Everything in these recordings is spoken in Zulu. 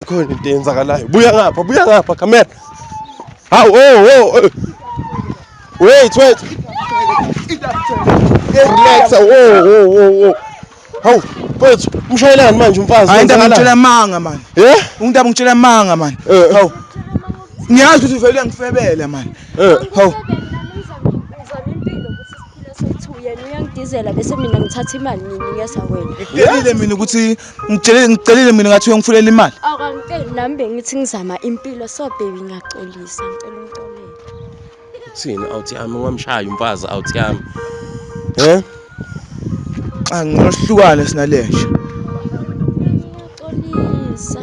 Khona into eyenzakalayo. Buya ngapha, buya ngapha, camera. Hawu, oh, oh. Wait, wait. Relax. Oh, oh, oh, oh. Hawu, mfethu, umshayelani manje umfazi? Hayi ndaba ngitshela amanga man. Eh? Undaba ngitshela amanga man. Eh. Hawu. Ngiyazi ukuthi uvele uyangifebela man. Eh. Hawu. Ngizama impilo ukuthi siphile soyi-two yena uyangidizela bese mina ngithatha imali nginikeza wena. Ngitshelile mina ukuthi ngitshelile ngicelile mina ngathi uyongifulela imali. Awukangitsheli nami bengithi ngizama impilo so baby ngiyaxolisa ngicela ungixolele. Uthini awuthi yami ungamshaya umfazi awuthi yami. Eh? Cha nginohlukane sinalenje. Ngiyaxolisa.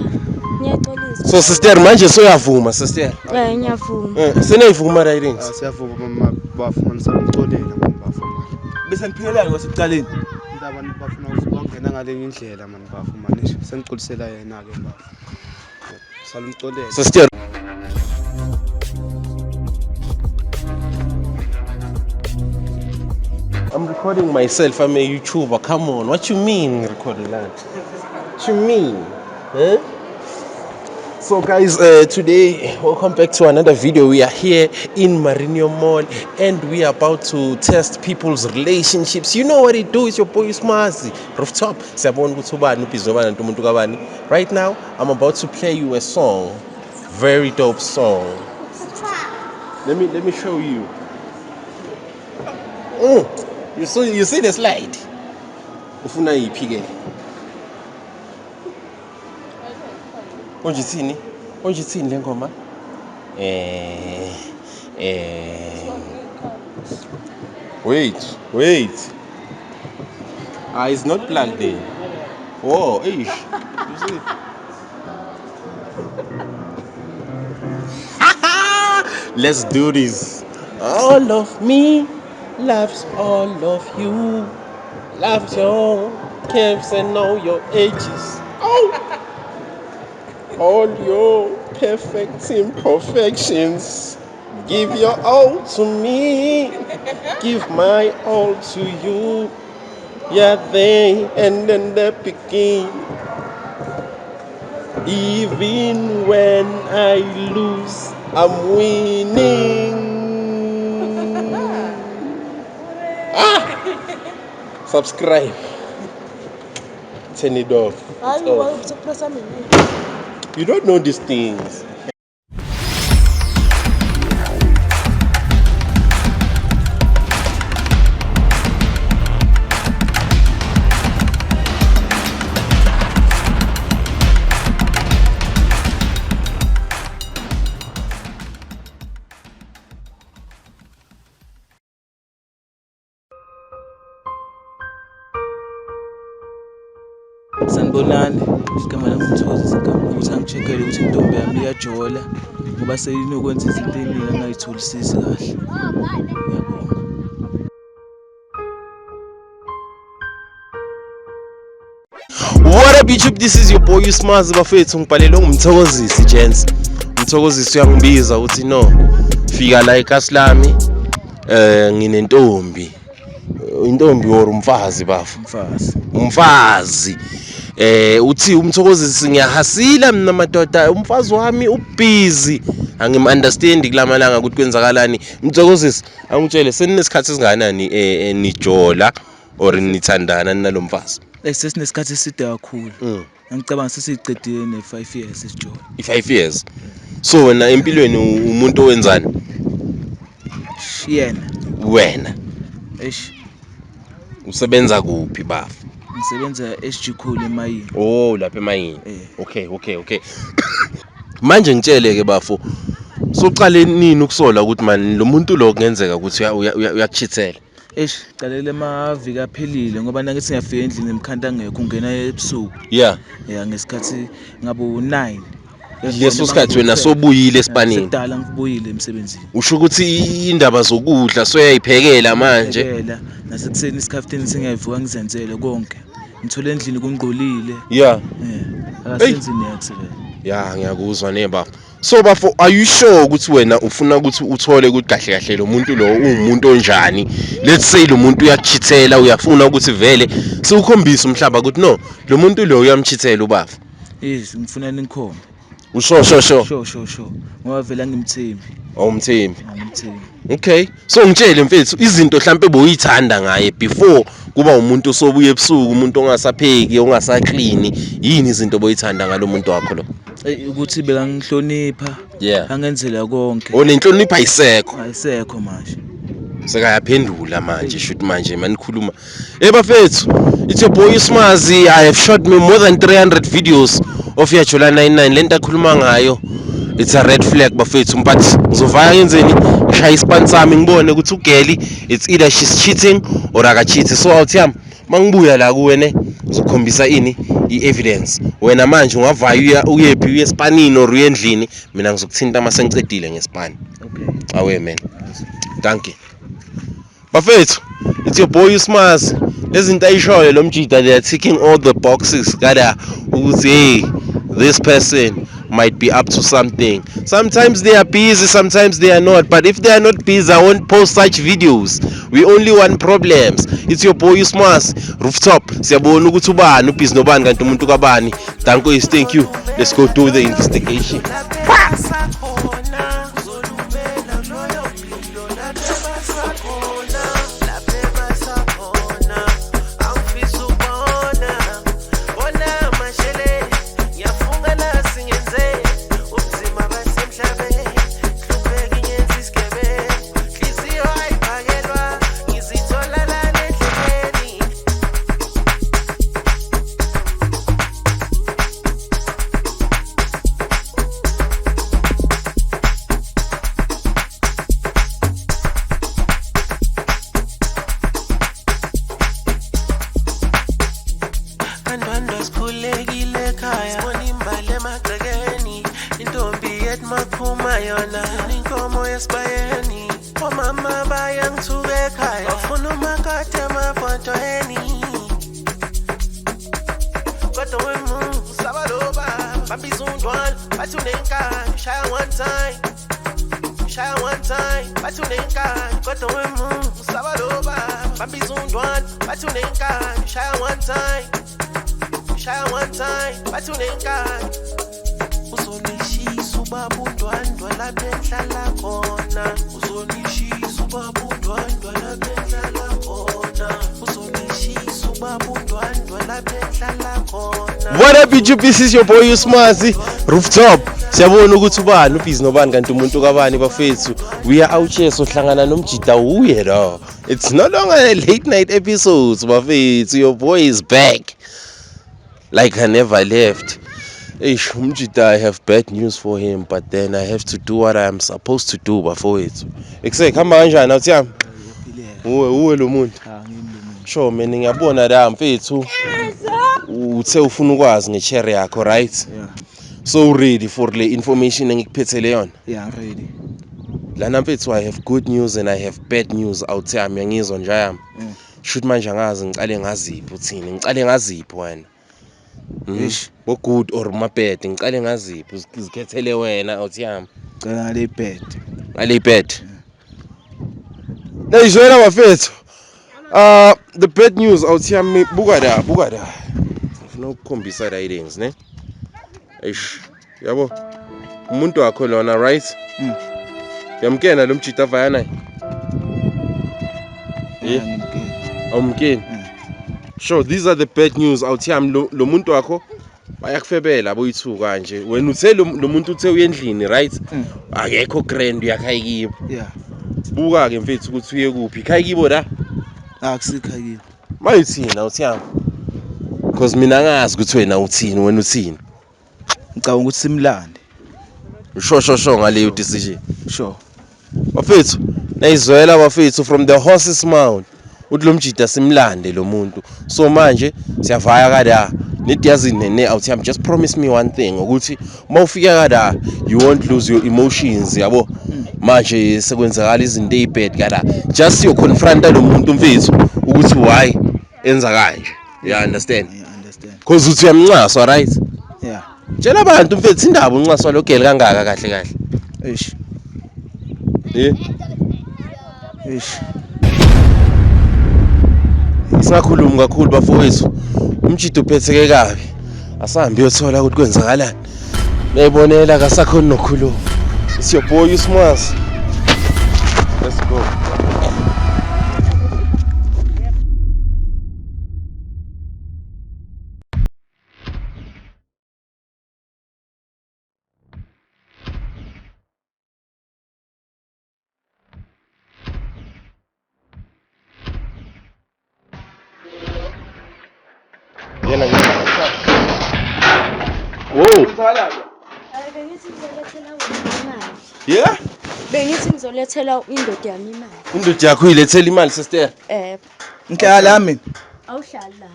Ngiyaxolisa. So sister manje soyavuma sister. Eh ngiyavuma. Eh, senayivuma ratings. Ah, siyavuma mama bafuna nisamxolela mama bafuna. Bese niphikelana kwasekuqaleni. Indaba bafuna ukuthi bangena ngalenye indlela mani bafuna nje sengicolisela yena ke bafuna. Salumxolela. Sister I'm recording myself. I'm a YouTuber. Come on. What you mean recording that? What you mean? Huh? So guys, today welcome back to another video. We are here in Marineo Mall and we are about to test people's relationships. You know what it do? It's your boy Smazi Rooftop. Siyabona ukuthi ubani ubhizi nobani kanti umuntu kabani. Right now, I'm about to play you a song. Very dope song. Let me show you. You see the slide? Ufuna yiphi ke? Konje ithini? Konje ithini le ngoma? Wait, wait. Ah, it's not plugged in. Oh, eish. You see? Let's do this. All of me loves all of you. Loves your curves and all your edges. Oh, all your perfect imperfections. Give your all to me. Give my all to you. Yeah, they and then they begin. Even when I lose, I'm winning. Ah! Subscribe. Turn it off. It's off. You don't know these things. Sanibonani, igama lami uMthokozisi igama ukuthi angi-check-ele ukuthi intombi yami iyajola ngoba seyinokwenza izinto ey'ningi angayitholisisi kahle. Ngiyabonga. What up YouTube, this is your boy Usmazi bafethu ngibhalelwe nguMthokozisi gents. Umthokozisi uyangibiza uthi no, fika la ekasi lami nginentombi. Intombi or umfazi bafo? Umfazi. Umfazi. Uthi uMthokozisi ngiyahasila mina madoda, umfazi wami ubusy. Angim understand kulamalanga ukuthi kwenzakalani. Mthokozisi, angitshele seninesikhathi esingakanani nijola or nithandana nalomfazi? Sesinesikhathi eside kakhulu. Ngicabanga sesicedile ne-5 years sijola. I-5 years. So wena empilweni umuntu owenzani? Yena. Wena Eish, usebenza kuphi bafo? Ngisebenza SG Coal emayini. Oh, lapha emayini. Eh. Okay. Manje ngitshele ke bafo. Soqale nini ukusola ukuthi man lo muntu lo kungenzeka ukuthi uyakuchithela? Eish, qalele amaviki aphelile ngoba nangithi ngiyafika endlini emkhanda angekho ungena ebusuku. Ya ngesikhathi ngabo 9. Leso sikhathi wena sobuyile esipanini. Sekudala ngibuyile emsebenzini. Usho ukuthi indaba zokudla soyayiphekela manje. Phekela nasekuseni isikhaftini sengiyayivuka ngizenzele konke. Ngithole endlini kungcolile. Akasenzi niks vele. Ya ngiyakuzwa ne bafo. So bafo, are you sure ukuthi wena ufuna ukuthi uthole ukuthi kahle kahle lo muntu lo uwumuntu onjani? Let's say lo muntu uyakuchithela, uyafuna ukuthi vele siwukhombise umhlaba ukuthi no, lo muntu lo uyamchithela ubafo. Yes, ngifuna ningikhombe. Usho sho sho. Sure sure sure. Ngoba vele angimthembi. Awumthembi. Angimthembi. Okay. So ngitshele mfethu izinto mhlambe boyithanda ngaye before kuba umuntu osobuya ebusuku, umuntu ongasapheki, ongasaklini, yini izinto boyithanda ngalo muntu wakho lo? Eyi ukuthi bekangihlonipha. Yeah. Angenzela konke. Onenhlonipho ayisekho. Ayisekho manje. Sekayaphendula manje shoot manje manikhuluma. Hey bafethu, it's your boy Usmazi. I have shot me more than 300 videos of Yajola 99. Lento akhuluma ngayo it's a red flag bafethu, but ngizovaya ngenzeni, ngishaya ispan sami ngibone ukuthi ugeli it's either she's cheating or akacheat. So awuthi yami mangibuya la kuwe ne ngizokukhombisa ini i-evidence. Wena manje ungavaya uyephi, uye espanini or uye endlini, mina ngizokuthinta uma sengicedile ngespani. Okay. Awe man. Thank you. Bafethu, it's your boy Usmazi. Lezinto ayishoyo lo mjida, they are ticking all the boxes kada ukuthi hey, this person might be up to something. Sometimes they are busy, sometimes they are not, but if they are not busy, I won't post such videos. We only want problems. It's your boy Usmazi. Rooftop. Siyabona ukuthi ubani ubhizi nobani kanti umuntu kabani. Danko is thank you. Let's go do the investigation. Andwandwa sikhulekile ekhaya, sibona imbali emagcekeni, intombi yethu maphuma yona, inkomo esibayeni, omama bayangithuka ekhaya, bafuna umakade emabhodweni. Kodwa wemu sabaloba, babiza undwana, bathi unenkani, shaya one time. Shaya one time, bathi unenkani, kodwa wemu sabaloba, babiza undwana, bathi unenkani, shaya one time. Shaya one time, bathi unenkani. Uzonishisa ubaba undwandwa lapha enhlala khona. Uzonishisa ubaba undwandwa lapha enhlala khona. Uzonishisa ubaba undwandwa lapha enhlala khona. What up YouTube, this is your boy Usmazi Rooftop. Siyabona ukuthi ubani ubhizi nobani kanti umuntu kabani bafethu. We are out here sohlangana nomjida uye lo. It's no longer a late night episodes bafethu. Your boy is back like I never left. Eish, umjida, I have bad news for him, but then I have to do what I am supposed to do bafowethu. Eksek, hamba kanjani awuthi yami? Uwe uwe lo muntu. Cha ngimi lo muntu. Sure mina ngiyabona la mfethu. Uthe ufuna ukwazi ngecherry yakho, right? Yeah. So ready for le information engikuphethele yona. Yeah, I'm ready. Lana mfethu, I have good news and I have bad news out here. Ngiyangizwa nje yami. Shoot manje angazi ngicale ngaziphi uthini? Ngicale ngaziphi wena? Eish. Bo good or ma bad, ngicale ngaziphi? Uzikhethele wena out yami. Cela ngale bed. Ngale bad. Nayizwela bafethu. The bad news out here, buka la, buka la. Ngifuna ukukhombisa la idings ne. Eish, yabo. Umuntu wakho lona, right? Yamkena lo mjita avaya naye. Yeah, ngimkeni. Awumkeni. Sure, these are the bad news out here. Lo muntu wakho bayakufebela boyi-2 kanje. Wena uthe lo muntu uthe uye endlini, right? Akekho grand uyakhaya kibo. Yeah. Buka ke mfethu ukuthi uye kuphi. Khaya kibo la. Akusikho kibo. Mayuthini awuthi yami? Because mina ngazi ukuthi wena uthini, wena uthini. Ngicabanga ukuthi simlande. Sure sure sure ngaleyo decision. Sure. Bafethu, nayizwela bafethu from the horse's mouth. Uthi lo mjida simlande lo muntu. So manje siyavaya kada. Nithi yazi nene awuthi yami, just promise me one thing ukuthi mawufika kada you won't lose your emotions, yabo. Manje sekwenzakala izinto ezibad kada. Just you confront lo muntu mfethu ukuthi why enza kanje. You understand? I understand. Because uthi uyamncaswa, right? Yeah. Tshela abantu mfethu indaba uncaswa lo girl kangaka kahle kahle. Eish. Eish. Singakhulumi kakhulu bafowethu. Umjida uphetheke kabi. Asahambe uyothola ukuthi kwenzakalani. Niyayibonela kasakhoni nokukhuluma. It's your boy Usmaz. Let's go. Ngena ngena. Whoa. Hayi, bengithi ngizolethela wena imali. Yeah? Bengithi ngizolethela indoda yami imali. Indoda yakho uyilethela imali sister. Ngihlala la mina. Awuhlali la.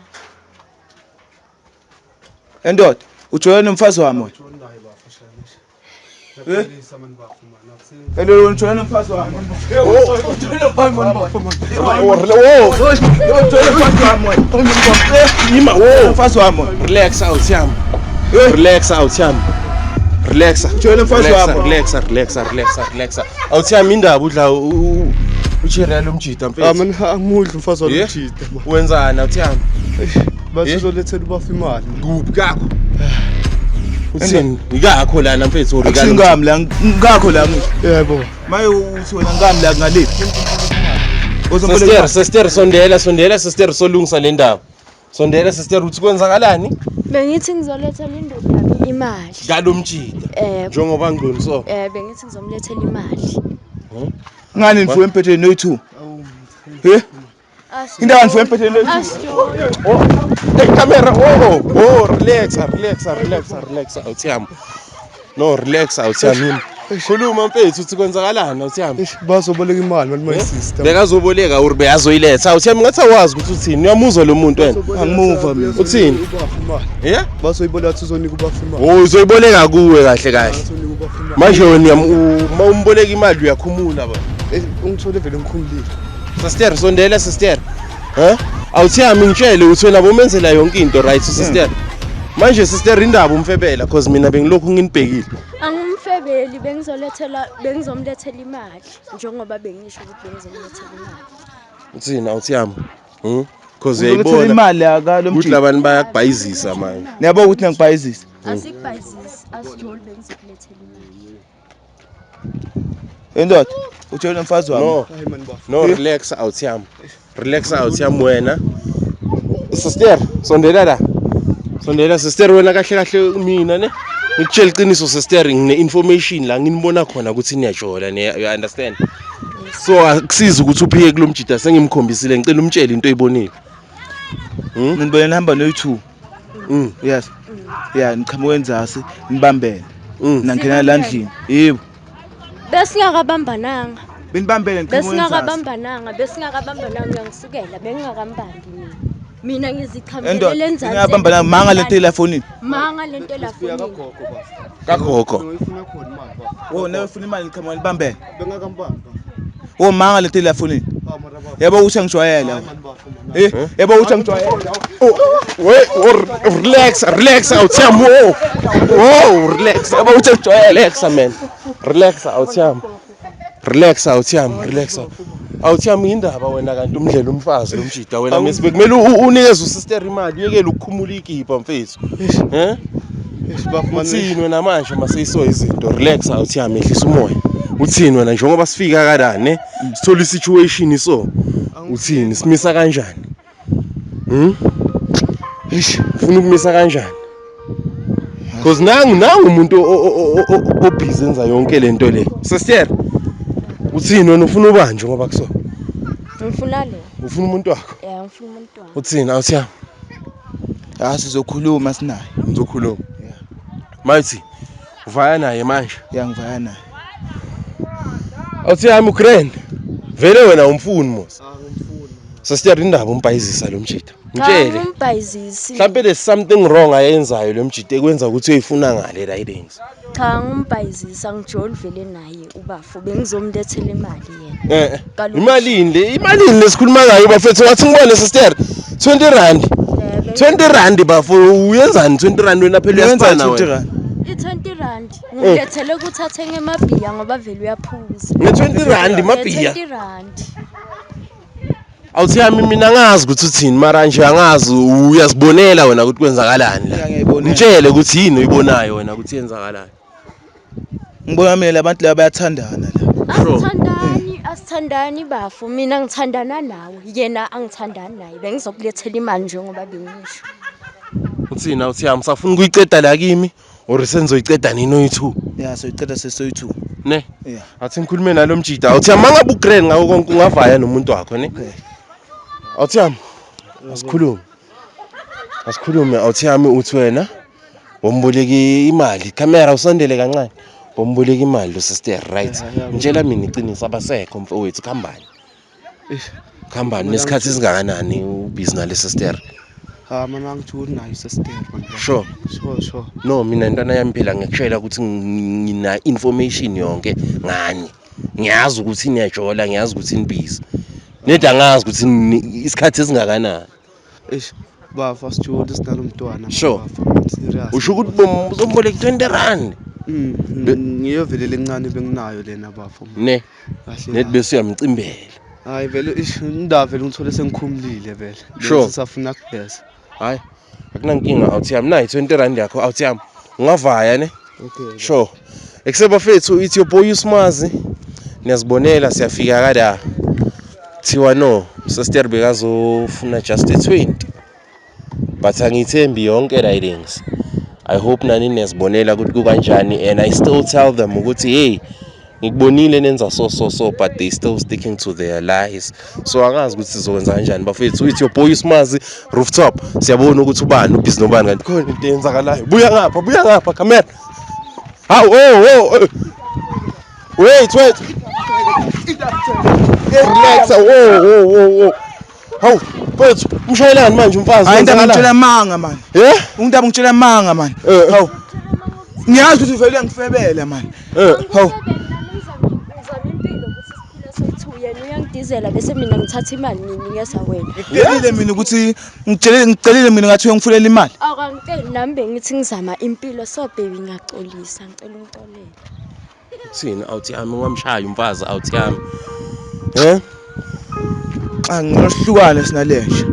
Endoda, ujoyina nomfazi wami wena. Ngiyaxolisa mani bafo mani. Endoda ujoyina nomfazi wami. Ujoyina nomfazi wami bafo mani. Oh, oh. Ujoyina nomfazi wami wena. Ima, oh. Umfazi wami wena. Relax out yami. Relax out yami. Relax. Joyina umfazi wami. Relax, relax, relax, relax. Awuthi yami indaba udla ucherela umjida Ah mfethu. mani angimudli umfazi Yeah? walomjida man. Wenzani awuthi yami? Bathi Yeah? uzolethela ubafa imali. Kuphi kakho? Uthini? Ngikakho lana mfethu or ikalo. Akusingami la, ngakho la. Yebo. Maye uthi wena ngami la ngaliphi? Sister, sister sondela, sondela sister solungisa le ndaba. Sondela sister uthi kwenzakalani? Bengithi ngizolethela indoda yami imali. Kalomjida. Njengoba ngiboni so. Bengithi ngizomlethela imali. Ngani nifuye emphethweni noyi-2? He? Indaba nifuye emphethweni noyi-2? Asijoli. Oh, take camera. Oh, oh, relax, relax, relax, relax. Awuthi yami. No, relax awuthi yami. Khuluma mfethu uthi kwenzakalani awuthi yami. Eish bazoboleka imali mani my sister. Bekazoboleka or beyazoyiletha. Awuthi yami ngathi awazi ukuthi uthini. Uyamuzwa lo muntu wena. Angimuva mina. Uthini? Ubafa imali. Yeah? Bazoyiboleka athi uzonika ubafa imali. Oh, uzoyiboleka kuwe kahle kahle. Bazonika ubafa imali. Manje wena uma umboleka imali uyakhumula ba. Eh, ungithole vele ngikhumulile. Sister, sondela sister. Eh? Awuthi yami ngitshele uthi wena bomenzela yonke into right sister. Manje sister indaba umfebela cause mina bengilokhu nginibhekile. Angimfebeli bengizolethela bengizomlethela imali njengoba bengisho ukuthi bengizomlethela imali. Uthini awuthi yami? Cause Uzolethela uyayibona imali la kalo ukuthi mjida. labantu bayakubhayizisa manje. Niyabo ukuthi nangibhayizisa. Asikubhayizisi, asijoli bengizokulethela imali. Endoda, ujoyina nomfazi wami. No, Hayi mani bafo. no relax awuthi yami. Relax awuthi yami wena. Sister, sondela la. Sondela sister wena kahle kahle mina ne. Ngikutshela iqiniso sister ngine information la nginibona khona ukuthi niyajola ne you understand. So akusizi ukuthi uphike kulomjida sengimkhombisile ngicela umtshele into oyibonile. Nginibone nihamba noyi-2. Yes. Yeah, niqhamuka enzasi, nibambene. Nangena la ndlini. Yebo. Besingakabambananga. Benibambene niqhamuka enzasi. Besingakabambananga, besingakabambananga ngiyangisukela, bengingakambambi mina. Mina Endoda, ngiziqhamukelele enzansi. ningabambana manga lento elafonini. Manga lento elafonini. Kagogo bafo. Kagogo. Bengiyifuna khona imali bafo. Oh, nawe ufuna imali niqhamuka nibambene. Bengakambambi bafo. Oh, manga lento elafonini. Ah mara bafo. Yabo ukuthi angijwayele. Hayi mani bafo mani. Eh, yabo ukuthi angijwayele. Wait, or relax, relax awuthi yami. Oh. Oh, relax. Yabo ukuthi angijwayele. Relax man. Relax awuthi yami. Relax awuthi yami, relax. Awuthi yami indaba wena kanti umdlela umfazi lomjida wena mesibe kumele unikeze usister imali uyekele ukukhumula ikipa mfethu. Eh? Eish bafo mani. Uthini wena manje maseyiso izinto? Relax awuthi yami ehlisa umoya. Uthini wena njengoba sifika kanani ne? Sithola isituation so. Uthini simisa kanjani? Eish Ufuna ukumisa kanjani? Because nangu umuntu obhizi enza yonke lento le. Sister, uthini wena ufuna ubanje ngoba kuso? Ngifuna lo. Ufuna umuntu wakho? Yeah, ngifuna umuntu wami. Uthini awuthi yami? Ah, sizokhuluma sinaye. Ngizokhuluma. Mayithi uvaya naye manje. Ya ngivaya naye. Awuthi yami ugrand. Vele wena umfuni mos. Angimfuni. Sister indaba umbhayizisa lo mjida. Cha, Mtshele. Angimbhayizisi. Mhlambe there's something wrong ayenzayo lo mjida ekwenza ukuthi uyifuna ngale la idings. Cha, angimbhayizisi, angijoli vele naye ubafo, bengizomlethela imali yena. Eh. Kaloku. Imalini le? Imalini lesikhuluma ngayo bafethu wathi ngibone sister 20 rand. 20 rand bafo uyenzani 20 rand wena phela Uyenza uyasifana 20 wena. rand. I-20 rand ngilethele ukuthi athenge emabhiya ngoba vele uyaphuza. Nge 20 rand mabhiya. 20 rand. Awuthiyami mina angazi ukuthi uthini mara nje angazi uyazibonela wena ukuthi kwenzakalani la. Ya, ngiyayibonela. Ngitshele ukuthi yini oyibonayo wena ukuthi yenzakalani. Ngibona mina labantu laba bayathandana la. Sure. Asithandani, asithandani bafo. Mina ngithandana nawe, yena angithandani naye. Bengizokulethela imali njengoba bengisho. Uthini awuthiyami usafuna ukuyiceda la kimi or senizoyiceda nini oyi-2? Ya soyiceda sesoyi-2. Ne? Ya. Athi ngikhulume nalo mjida. Awuthiyami mangabe ugrand ngako konke ungavaya nomuntu wakho ne? Okay. Awuthiyami asikhulume. Asikhulume awuthiyami uthi wena womboleka imali. Camera usondele kancane. Womboleka imali lo sister right. Ngitshela mina iqiniso abasekho mfowethu khambani. Eish. Khambani nesikhathi esingakanani ubhizi nale sister? Ha mana angijoli nayo sister man. Sure. Sure sure. No mina intwana yami phela ngiyakutshela ukuthi ngina information yonke ngani. Ngiyazi ukuthi niyajola, ngiyazi ukuthi nibhizi. Neda angazi ukuthi isikhathi esingakanani. Eish bafo asijoli sinalomntwana man, Sure. bafo, man, serious. Usho ukuthi uzomboleka 20 rand. Ngiyo vele lencane benginayo lena bafo. man. Ne, Kahle. net bese uyamcimbela. Hayi vele ish indaba vele ngithole sengikhumulile vele. Sure. Sisafuna kugeza. Hayi. Akunankinga awuthiyami nayi 20 rand yakho awuthiyami. Ungavaya ne? Okay. Sure. Except bafethu it's your boy Usmazi. Niyazibonela siyafika kada. Thiwa no, sister bekazofuna just a 20. But angithembi yonke ridings. I hope nani niyazibonela ukuthi kukanjani and I still tell them ukuthi hey ngikubonile nenza so so so but they still sticking to their lies. So angazi ukuthi sizokwenza kanjani bafethu. It's your boy Usmazi rooftop. Siyabona ukuthi ubani ubhizi nobani kanti khona into eyenzakalayo. Buya ngapha, buya ngapha camera. Hawu oh oh. oh. Wait, wait. Relax. Oh oh oh oh. Hawu, mfethu, umshayelani manje umfazi? Hayi indaba Kwenzakalani? ngitshela amanga man. Eh? Undaba ngitshela amanga man. Eh. Hawu. Ngiyazi ukuthi vele uyangifebela man. Eh. Hawu. Ngizama impilo ukuthi siphile soyi-two. Yena uyangidizela bese mina ngithatha imali nginikeza wena. Ngitshelile mina ukuthi ngitshelile ngicelile mina ngathi uyongifulela imali. Akangiceli nami bengithi ngizama impilo so baby ngiyaxolisa ngicela ungixolele. Uthini awuthi yami ungamshaya umfazi awuthi yami. Eh? Cha nginohlukane sinalenje.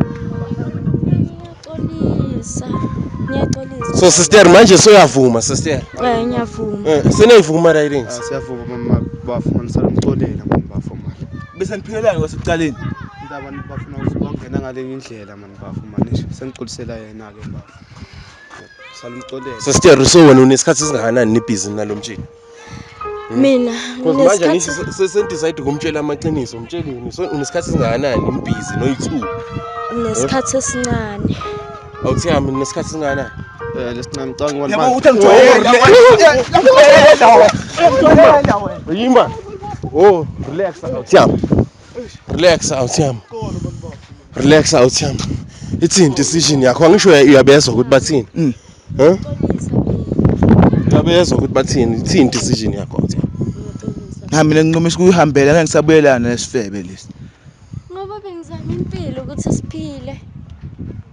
Ngiyaxolisa. Ngiyaxolisa. So sister manje soyavuma sister. Eh ngiyavuma. Eh, senayivuma ridings. Ah, siyavuma mama bafo man salomxolela man bafo man. Bese niphikelana kwasekuqaleni. Indaba bafuna ukuthi bangena ngalenye indlela man bafo man. Eish sengixolisela yena ke bafo. Salomxolela. Sister so wena unesikhathi esingakanani nibhizi nalomtshini? Mina Because manje angisho nginesikhathi sendecide ukumtshela amaqiniso, umtsheleni. So unesikhathi esingakanani nibhizi noyi-2? nginesikhathi esincane. Awuthi yami unesikhathi esingakanani? Eh lesincane ngicabanga Yabo manje. uthi angijwayele. Uyangijwayela wena. Yima. Oh, relax awuthi yami. Relax awuthi yami. Relax awuthi yami. Ithini decision yakho? Angisho uyabezwa ukuthi bathini? Mm. Huh? Xolisa baby. Uyabezwa ukuthi bathini? Ithini decision yakho awuthi yami? Ngiyaxolisa. Ha mina ngincomisa ukuyihambela ngeke ngisabuyelana nesifebe lesi. Ngoba bengizama impilo ukuthi siphile.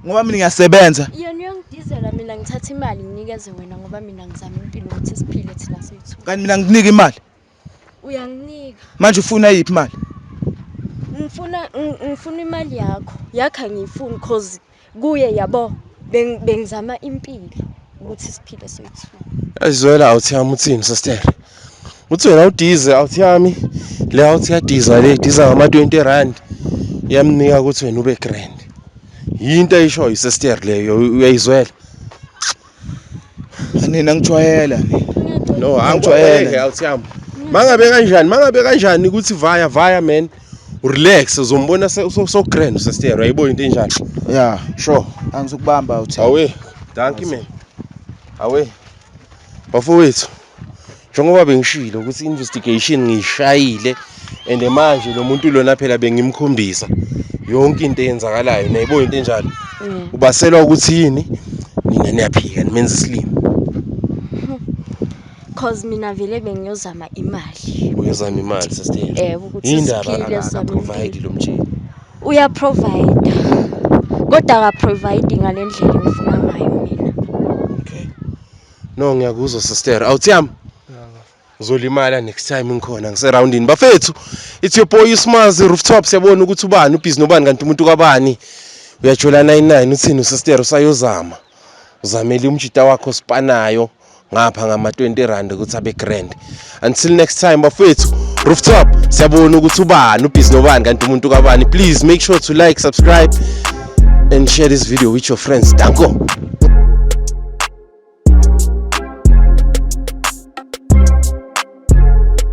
Ngoba mina ngiyasebenza. Yena uyangidizela mina ngithatha imali nginikeze wena ngoba mina ngizama impilo ukuthi siphile thina soyi-two. Kanti mina ngikunika imali. Uyanginika. Manje ufuna yiphi imali? Ngifuna imali yakho. Yakho angiyifuni cause kuye yabo bengizama impilo ukuthi siphile soyi-two. Azizwela awuthi yami uthini sister? Uthi wena udize awuthi yami le awuthi yadiza le diza ngama 20 rand. Iyamnika ukuthi wena ube grand. Yinto ayishoyo sister leyo uyayizwela. Nina ngijwayela nina. No, Angijwayele. angijwayele awuthi yami. Mangabe kanjani? Mangabe kanjani ukuthi vaya vaya man. Relax uzombona so grand sister uyayibona into enjani. Yeah, Sure. angizukubamba uthi. Awe, dankie man. Awe. Bafowethu, njengoba bengishilo ukuthi investigation ngiyishayile and manje lo muntu lona phela bengimkhombisa yonke into eyenzakalayo nayibona into enjalo. Yeah. Ubaselwa ukuthi yini? Nina niyaphika nimenza isilimo. Cause mina vele bengiyozama imali. Uyozama imali sister. Ukuthi Yindaba siphile sizame akaprovide impilo. lo mtshini. Uyaprovide. Kodwa akaprovide ngale ndlela engifuna ngayo mina. Okay. No ngiyakuzwa sister. Awuthi yami. Uzolimala next time ngikhona ngiseroundini. Bafethu, it's your boy uSmazi Rooftop. Siyabona ukuthi ubani ubhizi nobani, kanti umuntu kabani uyajola 99. Uthini usister? Usayozama, uzamele umjita wakho osipanayo ngapha ngama-20 rand ukuthi abe grand. Until next time, bafethu, Rooftop, siyabona ukuthi ubani ubhizi nobani, kanti umuntu kabani. Please make sure to like, subscribe and share this video with your friends. Danko.